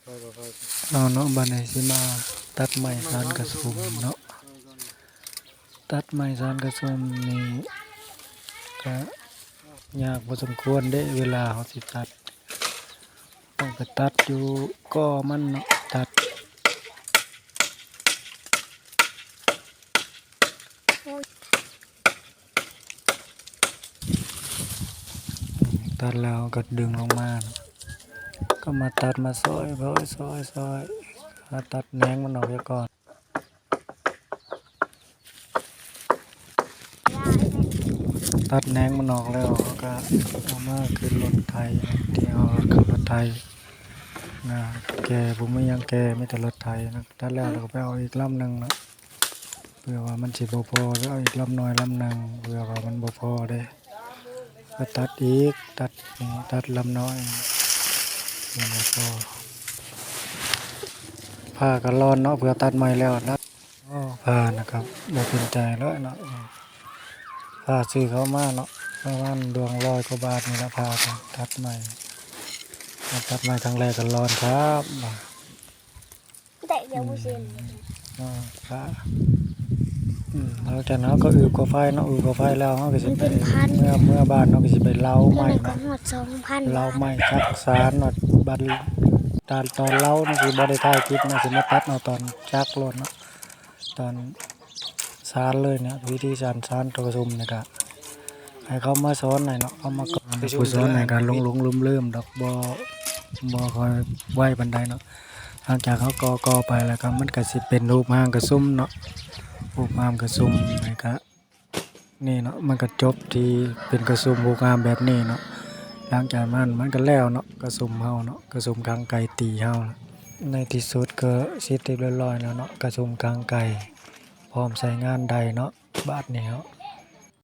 ເອົາເນາະ ບັດນີ້ຊິມາຕັດໄມ້ສານກະຊຸມເນາະ. ຕັດໄມ້ສານກະຊຸມນີ້ກະຍາກພໍສົມຄວນເດ້ ເວລາເຮົາຊິຕັດ ຕ້ອງໄປຕັດຢູ່ກໍມັນເນາະ ຕັດ ຕັດແລ້ວກໍດຶງລົງມາ ກໍມາຕັດມາຊອຍ ຊອຍ ຊອຍ ຊອຍ ມາຕັດແໜງມັນອອກຊະກ່ອນ. ຕັດແໜງມັນອອກແລ້ວ ເຮົາກໍເອົາມາຂຶ້ນລົດໄຖ ທີ່ເຮົາຂັບລົດໄຖນະ ແກ່ ບໍ່ມີຫຍັງແກ່ ມີແຕ່ລົດໄຖນະ. ຕັດແລ້ວ ເຮົາກໍໄປເອົາອີກລຳໜຶ່ງເນາະ ເພື່ອວ່າມັນຊິບໍ່ພໍ ໄປເອົາອີກລຳນ້ອຍລຳໜຶ່ງ ເພື່ອວ່າມັນບໍ່ພໍເດ້. ກໍຕັດອີກ ຕັດ ຕັດລຳນ້ອຍ ຍັງບໍ່ພໍ. ຜ້າກໍລອນເນາະ ເພື່ອຕັດໃໝ່ແລ້ວນະ. ໂອ້ ຜ້ານະຄັບ ບໍ່ເປັນໃຈເລີຍເນາະ. ຜ້າຊື້ເຂົ້າມາເນາະ ປະມານດວງຮ້ອຍກວ່າບາດນີ້ລະ ຜ້າກໍຕັດໃໝ່. ຕັດໃໝ່ຄັ້ງແລກກໍລອນຄັບ. ແຕ່ດຽວບໍ່ເຊັນ ອືມ ເນາະ ກະ ອືມ ຫຼັງຈາກນັ້ນເຮົາກໍອຶບເຂົ້າໄຟເນາະ ອຶບເຂົ້າໄຟແລ້ວເຮົາກໍຊິໄປ ມັນເປັນພັນ ເມືອ ເມືອບ້ານເຮົາກໍຊິໄປເລົາໄມ້ເນາະ ເທົ່າໃດກໍຮອດສອງພັນ ເລົາໄມ້ ບາດ ຈັກສານເນາະ. ບັດຕອນ ຕອນເລົານີ້ຊິບໍ່ໄດ້ຖ່າຍຄລິບເນາະ ຊິມາຕັດເອົາຕອນຈັກໂລດເນາະ ຕອນ ສານເລີຍເນາະ ວິທີສານ ສານເຂົ້າປະຊຸມນີ້ກະໃຫ້ເຂົາມາສອນໃຫ້ເນາະ ເຂົາມາ ຜູ້ສອນໃຫ້ກະຫຼົງໆລືມໆດອກ ບໍ່ ບໍ່ຄ່ອຍໄວປານໃດເນາະ. ຫຼັງຈາກເຮົາກໍ່ ກໍ່ໄປແລ້ວກະ ມັນກະຊິເປັນຮູບຮ່າງກະຊຸມເນາະ ຮູບຮ່າງກະຊຸມ ແລ້ວກະນີ້ເນາະ ມັນກະຈົບທີ່ເປັນກະຊຸມຮູບຮ່າງແບບນີ້ເນາະ. ຫຼັງຈາກນັ້ນມັນກະແລ້ວເນາະ ກະຊຸມເຮົາເນາະ ກະຊຸມກາງໄກ່ຕີເຮົາ. ໃນທີ່ສຸດກະເສັດຮຽບຮ້ອຍແລ້ວເນາະ ກະຊຸມກາງໄກ່ ພ້ອມໃຊ້ງານໄດ້ເນາະ. ບາດນີ້ເຮົາ